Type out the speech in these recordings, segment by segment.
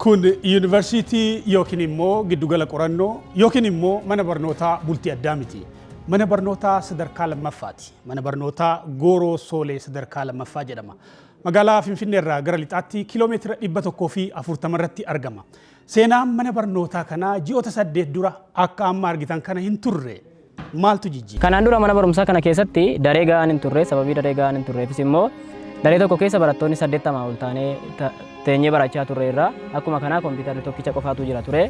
Kun yuunivarsiitii yookiin immoo giddugala qorannoo yookiin immoo mana barnootaa bultii addaa miti. Mana barnootaa sadarkaa lammaffaati. Mana barnootaa Gooroo Soolee sadarkaa lammaffaa jedhama. Magaalaa Finfinnee irraa gara lixaatti kiiloomeetira 140 irratti argama. Seenaan mana barnootaa kanaa ji'oota 8 dura akka amma argitan kana hin turre. Maaltu jijjiire? Kanaan dura mana barumsaa kana keessatti daree ga'aan hin turre. Sababii daree ga'aan hin turreefis immoo daree tokko keessa barattoonni 80 ol taanee teenyee barachaa turre irraa. Akkuma kanaa kompiitarri tokkicha qofaatu jira ture.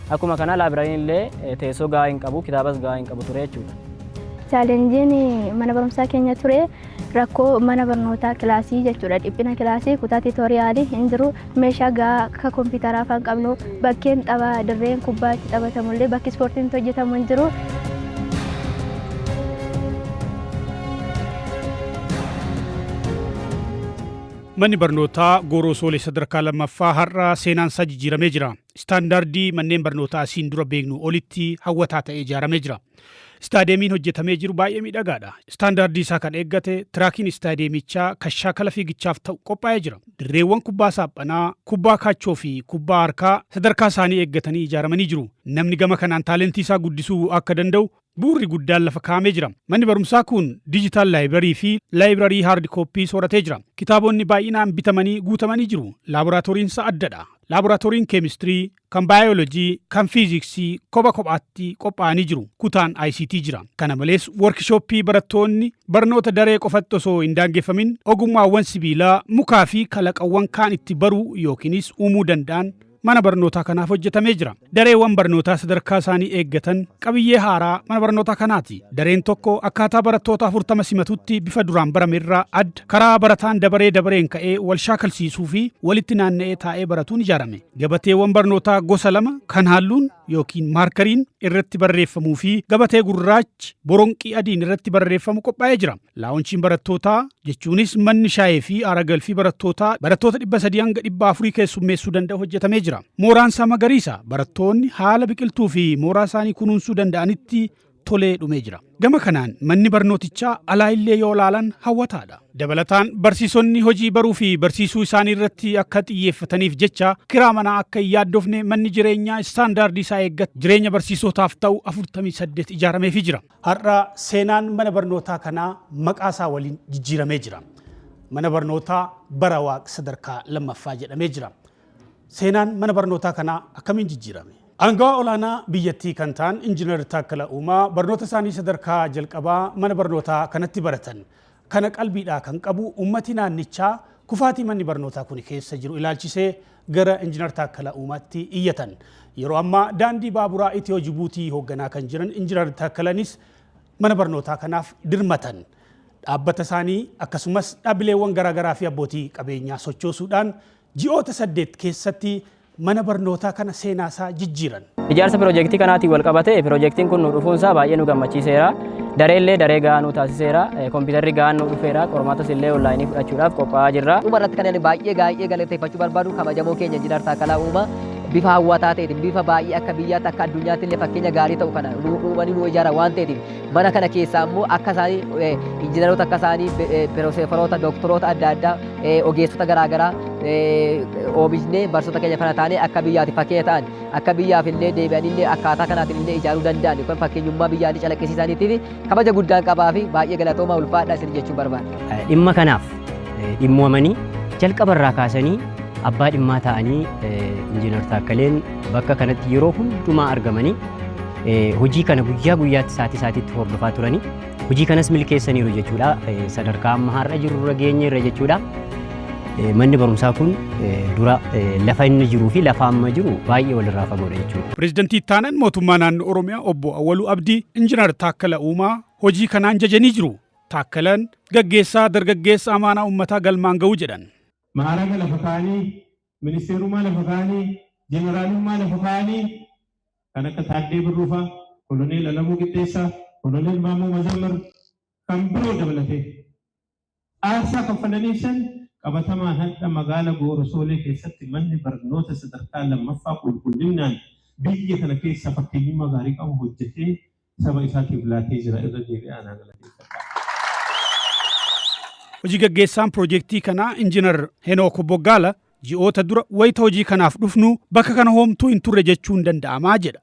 Akkuma kanaa laabirariin illee teessoo ga'aa hin qabu, kitaabas ga'aa hin qabu ture jechuudha. Chaalenjiin mana barumsaa keenya ture rakkoo mana barnootaa kilaasii jechuudha. Dhiphina kilaasii, kutaa tiitoriyaalii hin jiru, meeshaa gahaa akka kompiitaraa fa'aa hin qabnu, bakkeen taphaa dirreen kubbaa itti taphatamu illee, bakki ispoortiin itti hojjetamu hin jiru. Manni barnootaa Gooroo Soolee sadarkaa lammaffaa har'a seenaan isaa jijjiiramee jira. Istaandaardii manneen barnootaa asiin dura beeknu olitti hawwataa ta'ee ijaaramee jira. Istaadiyeemiin hojjetamee jiru baay'ee miidhagaadha. Istaandaardii isaa kan eeggate tiraakiin istaadiyeemichaa kan shaakala fiigichaaf ta'u qophaa'ee jira. Dirreewwan kubbaa saaphanaa, kubbaa kaachoo fi kubbaa harkaa sadarkaa isaanii eeggatanii ijaaramanii jiru. Namni gama kanaan taalentii isaa guddisuu akka danda'u bu'uurri guddaan lafa kaa'amee jira. Manni barumsaa kun diijitaal laayibrarii fi laayibrarii haard kooppiis horatee jira. Kitaabonni baay'inaan bitamanii guutamanii jiru. Laaboraatooriinsa addadha. Laaboraatooriin keemistirii, kan baayolojii, kan fiiziksii kopha kophaatti qophaa'anii jiru. Kutaan ICT jira. Kana malees workishooppii barattoonni barnoota daree qofatti osoo hin daangeffamin ogummaawwan sibiilaa, mukaa fi kalaqawwan kaan itti baruu yookiinis uumuu danda'an mana barnootaa kanaaf hojjetamee jira. Dareewwan barnootaa sadarkaa isaanii eeggatan qabiyyee haaraa mana barnootaa kanaati. Dareen tokko akkaataa barattoota 40 simatutti bifa duraan barame irraa adda karaa barataan dabaree dabareen ka'ee wal shaakalsiisuu fi walitti naanna'ee taa'ee baratuun ijaarame. Gabateewwan barnootaa gosa lama kan halluun yookiin maarkariin irratti barreeffamuu fi gabatee gurraachi boronqii adiin irratti barreeffamu qophaa'ee jira. Laawunchiin barattootaa jechuunis manni shaayee fi aara galfii barattootaa barattoota 300 hanga 400 keessummeessuu danda'u hojjetamee jira. Mooraan isaa magariisa, barattoonni haala biqiltuu fi mooraa isaanii kunuunsuu danda'anitti tolee dhumee jira. Gama kanaan manni barnootichaa alaa illee yoo ilaalan hawwataadha. Dabalataan barsiisonni hojii baruu fi barsiisuu isaanii irratti akka xiyyeeffataniif jecha kiraa manaa akka hin yaaddofne manni jireenyaa istaandaardii isaa eeggate jireenya barsiisotaaf ta'u 48 ijaarameefii jira. Har'a seenaan mana barnootaa kanaa maqaa isaa waliin jijjiiramee jira. Mana barnootaa Bara Waaq sadarkaa lammaffaa jedhamee jira. Seenaan mana barnootaa kanaa akkamiin jijjiirame? Aangawaa olaanaa biyyattii kan ta'an Injiinar Taakkala Uumaa barnoota isaanii sadarkaa jalqabaa mana barnootaa kanatti baratan. Kana qalbiidhaa kan qabu uummati naannichaa kufaatii manni barnootaa kun keessa jiru ilaalchisee gara Injiinar Taakkala Uumaatti iyyatan. Yeroo ammaa daandii baaburaa Itiyoo Jibuutii hoogganaa kan jiran Injiinar Taakkalanis mana barnootaa kanaaf dirmatan. Dhaabbata isaanii akkasumas dhaabbileewwan garaagaraa fi abbootii qabeenyaa sochoosuudhaan ji'oota 8 keessatti mana barnootaa kana seenaa isaa jijjiiran. Ijaarsa piroojeektii kanaatiin wal qabatee piroojeektiin kun nu dhufuun isaa baay'ee nu gammachiiseera. Daree illee daree gahaa nu taasiseera. Kompiitarri gahaan nu dhufeera. Qormaatas illee onlaayinii fudhachuudhaaf qophaa'aa jirra. Dhuma irratti kan ani baay'ee baay'ee galateeffachuu barbaadu kabajamoo keenya Injiinar Taakkalaa Uumaa bifa hawwataa ta'eetiin, bifa baay'ee akka biyyaatti akka addunyaatti illee fakkeenya gaarii ta'u kana nu uumanii nu ijaaran waan ta'eetiif, mana kana keessaa immoo akka isaanii injiinaroota, akka isaanii piroofeesaroota, doktoroota adda addaa, ogeessota garaagaraa oomishnee barsiisota keenya kana taanee akka biyyaati fakkeenya ta'an, akka biyyaaf illee deebi'anii illee akkaataa kanaatiin illee ijaaruu danda'an yookaan fakkeenyummaa biyyaatii calaqqisiisaniitiif kabaja guddaan qabaa fi baay'ee galatoomaa, ulfaadhaa isin jechuun barbaada. Dhimma kanaaf dhimmoomanii jalqaba irraa kaasanii abbaa dhimmaa ta'anii Injiinar Taakkaleen bakka kanatti yeroo hundumaa argamanii hojii kana guyyaa guyyaatti sa'aatii sa'aatiitti hordofaa turanii hojii kanas milkeessaniiru jechuudha. Sadarkaa amma har'a jirru irra geenye irra jechuudha. Manni barumsaa kun dura lafa inni jiruu fi lafa amma jiru baay'ee walirraa fagoodha jechuudha. Pireezidantii Ittaanaan Mootummaa Naannoo Oromiyaa Obbo Awwaluu Abdii Injiinar Taakkala Uumaa hojii kanaan jajanii jiru. Taakkalaan gaggeessaa dargaggeessa amaanaa uummataa galmaan ga'u jedhan. Ma'araga lafa kaa'anii, ministeerummaa lafa kaa'anii, jeneraalummaa lafa kaa'anii kan akka Taaddee Birruu faa, Koloneel Alamuu Qixxeessaa, Koloneel Maammoo Mazammir kan biroo dabalatee aarsaa kaffalaniif san qabatamaan hadha magaala Gooro Soolee keessatti manni barnoota sadarkaa lammaffaa qulqullinnaan biyya kana keessaa fakkeenyummaa gaarii qabu hojjetee saba isaatiif laatee jira, irra deebi'ee anaa galateeffadhaa. Hojii gaggeessaan piroojeektii kanaa Injiinar Henook Boggaala Ji'oota dura wayita hojii kanaaf dhufnu bakka kana hoomtuu hin turre jechuun danda'amaa jedha.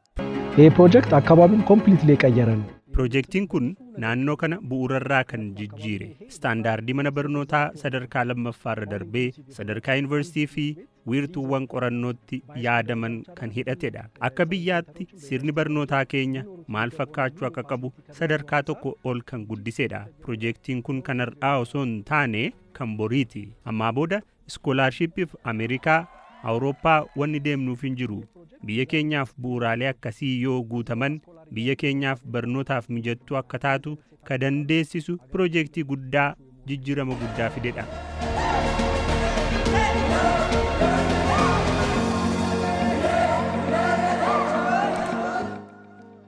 ይህ ፕሮጀክት አካባቢውን completely የቀየረ ነው። Piroojeektiin kun naannoo kana bu'uurarraa kan jijjiire, istaandaardii mana barnootaa sadarkaa lammaffaarra darbee sadarkaa yuunivarsiitii fi wiirtuuwwan qorannootti yaadaman kan hidhatedha. Akka biyyaatti sirni barnootaa keenya maal fakkaachuu akka qabu sadarkaa tokko ol kan guddisedha. Piroojeektiin kun kan har'aa osoo hin taane kan boriiti. Ammaa booda iskoolaarshiippiif Ameerikaa, Awurooppaa wanni deemnuuf hin jiru. Biyya keenyaaf bu'uuraalee akkasii yoo guutaman, biyya keenyaaf barnootaaf mijattuu akka taatu ka dandeessisu piroojeektii guddaa jijjiirama guddaa fidedha.